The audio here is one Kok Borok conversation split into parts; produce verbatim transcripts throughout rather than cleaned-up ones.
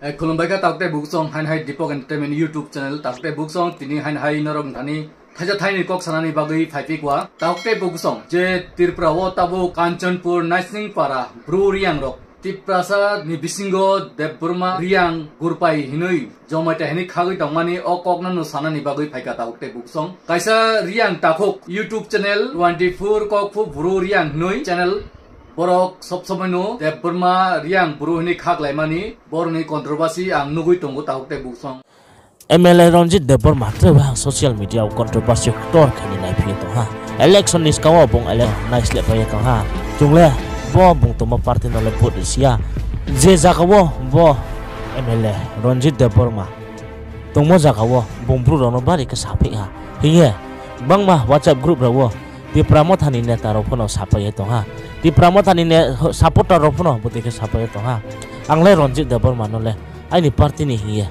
Eh, khulumbai kha, takte buksong hain hai Deepak Entertainment YouTube channel, takte buksong tini hain hai norok thani thaisa thaini kok sanani bagwi phaipikwa. Takte buksong je Tripura o tabo Kanchanpur Naisingpara Bru Riang rok Tiprasa ni bisingo Debbarma Riang Gurpai hinui Jomaita hinui khagwi tongmani o kokno no sanani bagwi phaikha takte buksong. Kaisa Riang takhuk YouTube channel twenty four Kokphu Bru Riang hinui channel. Borok sob somoi no Debbarma Riang Bru hinui khak laimani, borokni controversy ang nugui tongo tabuk tei buksong. M L A Ranjit Debbarma twebo ang social media o controversy ktor khaini naiphai tongha. Election ni skang o bung election naislep pai tongha. Chungle bo bung tongma party no le vote risiya. Je jaga o bo M L A Ranjit Debbarma tongmo jaga o bung bru rokno bari khe saphai ha. Hiye bangma WhatsApp group rok o Tipra Mothani neta rok phano sapai tongha. Tipra Mothani ne, supporter rok phano bwtwi khe sapai tongha. Ang le Ranjit Debbarma no le aini party ni hiye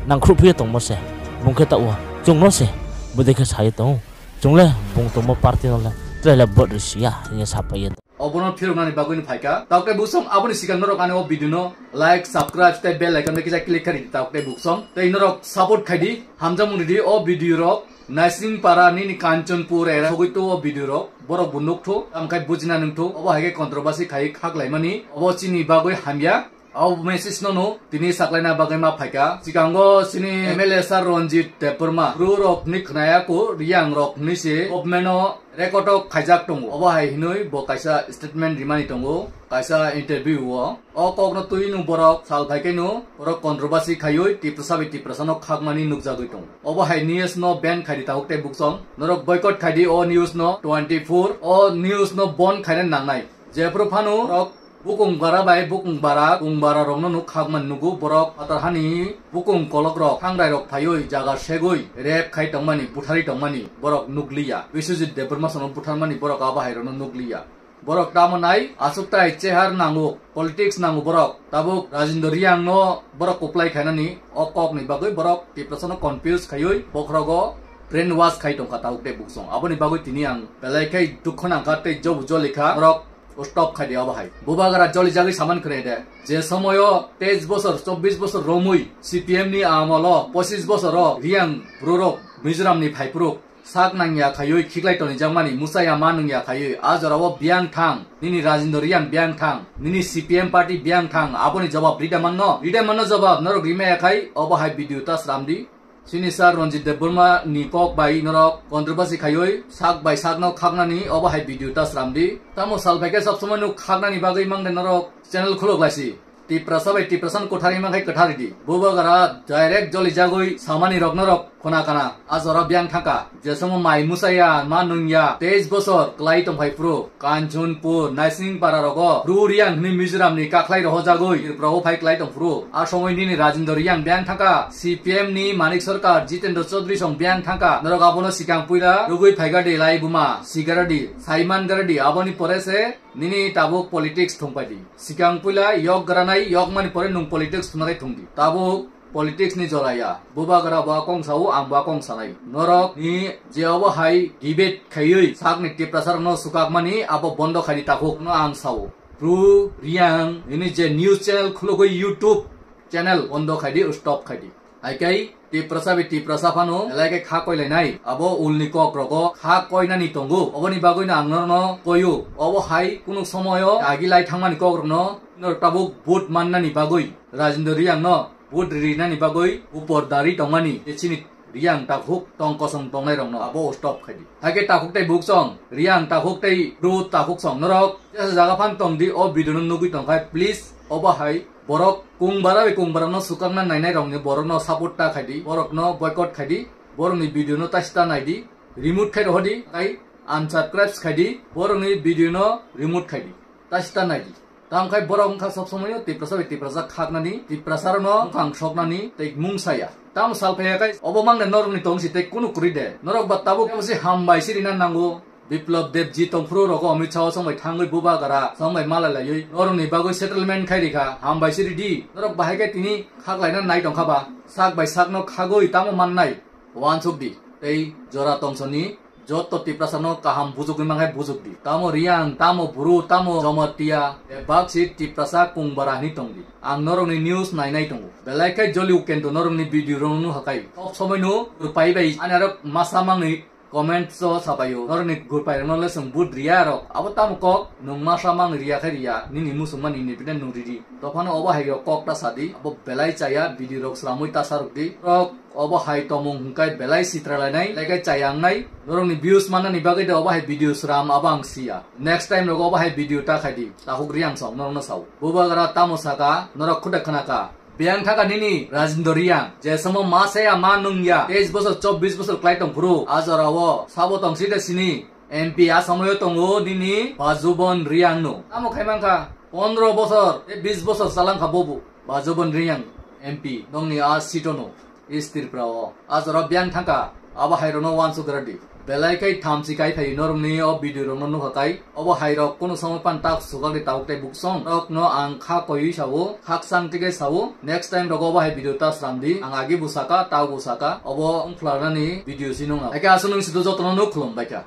nangkhrup phiye tongmo se. Bung khe ta o chwng no se bwtwi khe sai tongo. Chwng le bung tongmo party no le trai le vote risiya hiye sapai. Obono phiroknani bagwi no phaikha. Tabuk tei buksong aboni sikang norok ani o video no like, subscribe tei bell icon bai kisa click khaidi tabuk tei buksong. Tei norok support khaidi, hamjakmung ridi o video rok. Naisingpara nini Kanchanpur era sogwi to o video rok. Borok bo nukthuk, tamo khai bujina nungthuk. Obo hai khe controversy khai khak laimani. Obo chini bagwi hamya. O message no no tini saklaina bagwi ma phaikha. Sikango chini M L A sir Ranjit Debbarma, Bru rok ni khnaya ko Riang rok ni se government o record o khaijak tongo. Obo hai hinui bo kaisa statement rimani tongo, kaisa interview o. O kok no twi no borok sal phai khe no borok controversy khaiwi Tiprasa bai Tiprasa no khakmani nukjagwi tongo. Obo hai news no ban khaidi tabuk tei buksong. Norok boycott khaidi o news no twenty four. O news no bon khaina nangnai. Jephru phano rok bukung bara bai bukung bara, kung bara rokno nuk khakman nugo borok. Phatar hani bukung kolok rok, thangrai rok phaiwi jaga segwi rape khai tongmani, buthari tongmani borok nukliya. Biswajit Debbarma sono butharmani borok abo hai rokno nukliya. Borok tamo nai aswk tai chehar nango, politics nango borok. Tabuk Rajendra Riang no borok kuplai khainani o kok ni bagwi borok Tiprasa no confuse khaiwi bokhorogo brainwash khai tongkha tabuk tei buksong. Aboni bagwi tini ang belai khai dukho nangkha tei jobu jolikha borok. Stop khai di obo hai. Bubagra joli jagwi saman khwnai de. Je somoyo teis bosor, chobbish bosor romwi C P M ni amolo pochis bosor o Riang Bru rok Mizoram ni phaiphuru sak nangya khaiwi khiklai tonijakmani, musaya ma nungya khaiwi a jorao biyang thang, nini Rajendra Riang biyang thang, nini C P M party biyang thang, aboni jawab rida manno? Rida manno jawab, norok rimaya khai obo hai video ta sramdi. Chini sir Ranjit Debbarma ni kok bai norok controversy khaiwi sak bai sakno khaknani obo hai video ta sramdi. Tamo sal phaikhe sab somoi no khaknani bagwi mangde norok channel khulok laisi. Tiprasa bai Tiprasa no kwthar hima khai kwthar di. Bubagra direct joli jagwi samani rok norok khona kana. A jora biyang thangka. Jesamo mai musaya ma nungya teis bosor klai tongphai phuru. Kanchanpur, Naisingpara rogo Bru Riang hwnwi Mizoram ni kakhwlai rohorjagwi Tripura o phai klai tong phuru. A somoi nini Rajendra Riang biyang thangka, C P M ni Manik Sarkar, Jitendra Chaudhary song biyang thangka. Norok abono sikang puila rugwi phaikha di lai buma, sigara di, saiman gara di, aboni pore se nini tabuk politics thungpai di. Sikang puila yok granai, yok mani pore nung politics thungna khai thung di. Tabuk politics ni jora ya. Bubagra bo kong sao, ang bo kong sanai. Norok ni je obo hai debate khaiwi sakni Tiprasa rokno sukakmani abo bondo khaidi takhuk no ang sao. Bru Riang ini je news channel khulugwi YouTube channel bondo khaidi, stop khaidi. Hai kai Tiprasa bai Tiprasa phano elai khe kha koilainai. Abo ulni kok rogo kha koinani tongo. Oboni bagwi no ang norno koyo. Obo hai kunu somoyo agi lai thangmani kok rokno norok tabuk vote mannani bagwi Rajendra Riang no vote rinani bagwi upor dari tongmani je chini Riang takhuk tong kosong tongnai rokno abo stop khaidi. Hakhe takhuk tei buksong, Riang takhuk tei Bru takhuk song norok jesa jaga phan tongdi o video no nugwi tongkhai please obo hai borok kung bara bai kung bara no sukakna nainai rokni borokno support ta khaidi, borokno boycott khaidi, borokni video no tasita naidi, remove khai rohodi, tai unsubscribe khaidi, borokni video no remove khaidi. Tasita naidi. Tamo khai borok wngkha sob somoyo Tiprasa bai Tiprasa khaknani, Tiprasa rokno bwkhang soknani tei mung saya. Tamo sal phaiya khai obo mangde norokni tongsi tei kunu kwrwi de. Norok ba tabuk abo se hambai si rina nango. Biplab Debji tongphuru rogo Amit Shah song bai thangwi bubagra song bai malai laiwi norokni bagwi settlement khai rikha. Hambai si ridi. Norok bahai khe tini khaklaina nai tongkha ba. Sak bai sakno khagwi tamo mannai. Wansuk di. Tei jora tongsoni Joto Tiprasa no kaham bujugwi mankhai bujukdi. Tamo Riang, tamo Bru, tamo Jamatia, bebak si Tiprasa kungbara hinwi tongdi. Ang norokni news nainai tongo. Belai khe joliu kento norokni video rokno nuhakai. Kok somoino rwpai bai ani arok masa mangni comment o sabaio. Norokni gurpai rokno lesong but riya rok. Abo tamo kok nwng masa mang riya khe riya. Nini musungmani independent nwng ridi. Tophano obo hai rok kok ta sadi. Abo belai chaya video rok sramwi ta sarokdi. Rok obo hai tomung hwnkhe belai sitra lainai. Belai khe chaya wngnai. Norokni views mannani bagwi de obo hai video sram abo ang siya. Next time rogo obo hai video ta khaidi. Takhuk Riang song norokno sao. Bubagra tamo saka, norok khuda khnaka. Biyang thaka nini Rajendra Riang. Je samo ma saya ma nungya. Teis bosor, chobbish bosor klai tong phuru. A jorao sabo tong sida sini. M P a samoyo tongo nini Bajubon Riang no. Tamo khai mankha. Pondro bosor, e bis bosor chalangkha bobo. Bajubon Riang M P. Nongni a sito no. East Tripura o. A jora biyang thangkha. Abo hai rono wansuk radi. Belai kai thamchi kai phai norokni o video rokno nukha kai. Obo hai rok kono samo pan tak sukal de tabuk tei buksong. Rokno ang kha koiwi sao, khakchang tike sao. Next time rogo obo hai video ta sram di. Ang agi busaka, ta busaka. Obo wngkhlarnani video si nung. Eke aswk nung sido jotono nuk khulum baikha.